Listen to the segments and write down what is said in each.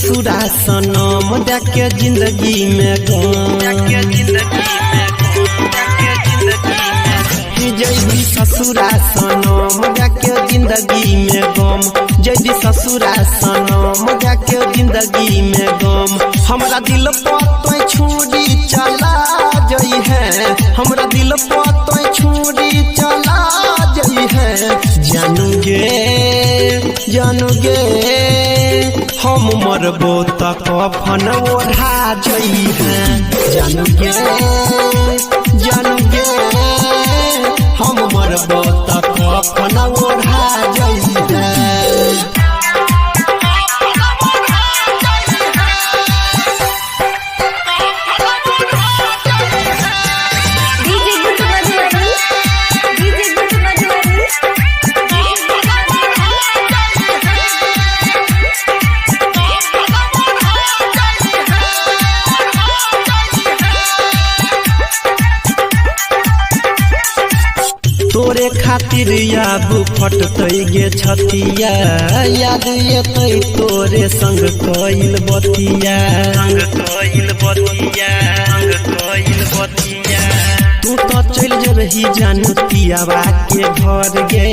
ससुरा सनम जाके जिंदगी में गम, जैबी ससुरा सनम जाके जिंदगी में गम, जैबी ससुरा सनम जाके जिंदगी में गम। हमरा दिल पर तो छुरी चला जई है, हमरा दिल पर तो छुरी चला जई है। जानूगे जानूगे हम मरबो त कफन ओढ़ा जई है। जानूगे जानूगे हम मरबो त कफन ओढ़ा जई है। DJ Guddu Madhubani, DJ Guddu Madhubani. तोरे खातिर आब फटतै गे छतिया, याद एतै तोरे संग कइल बतिया, संग कइल बतिया, संग कइल बतिया। तू तो चलि जेबही जानू पियावा के घर गे,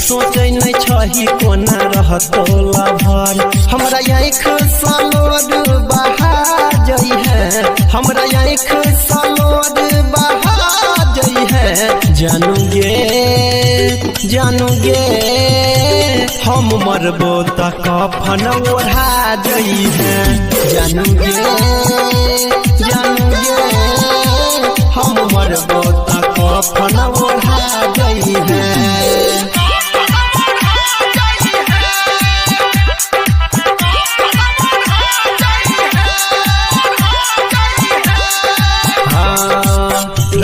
सोचै नै छही कोना रहतौ लभर। हमरा आँख सलोर बहा जई है, हमरा आँख सलोर बहा जई है। जानूगे जानूगे हम मरबो त कफन ओढ़ा जई है। जानूगे जानूगे हम मरबो त कफन ओढ़ा जई है।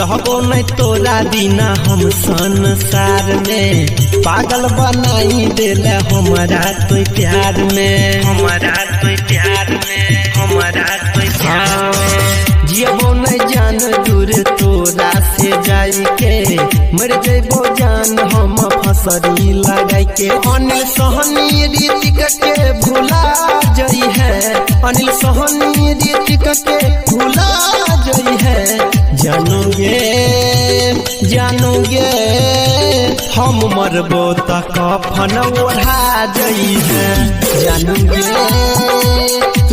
रहबो नहीं तोरा बिना हम संसार में, पागल बनाई देले हमरा तो प्यार में, हमरा तो प्यार में, हमरा तो प्यार में। जियबो नहीं जान दूर तोरा से जाई के, मर जइबो जान हम फसरी लगाई के। अनिल सोहनी ऋतिक के भुला जई है, अनिल सोहनी ऋतिक के भुला जई है। जानूगे जानूगे हम मरबो त कफन ओढ़ा जई है। जानूगे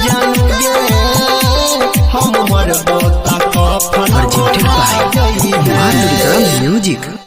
जानूगे हम मरबो त कफन Presented ओढ़ा by जई माँ है। दुर्गा म्यूजिक।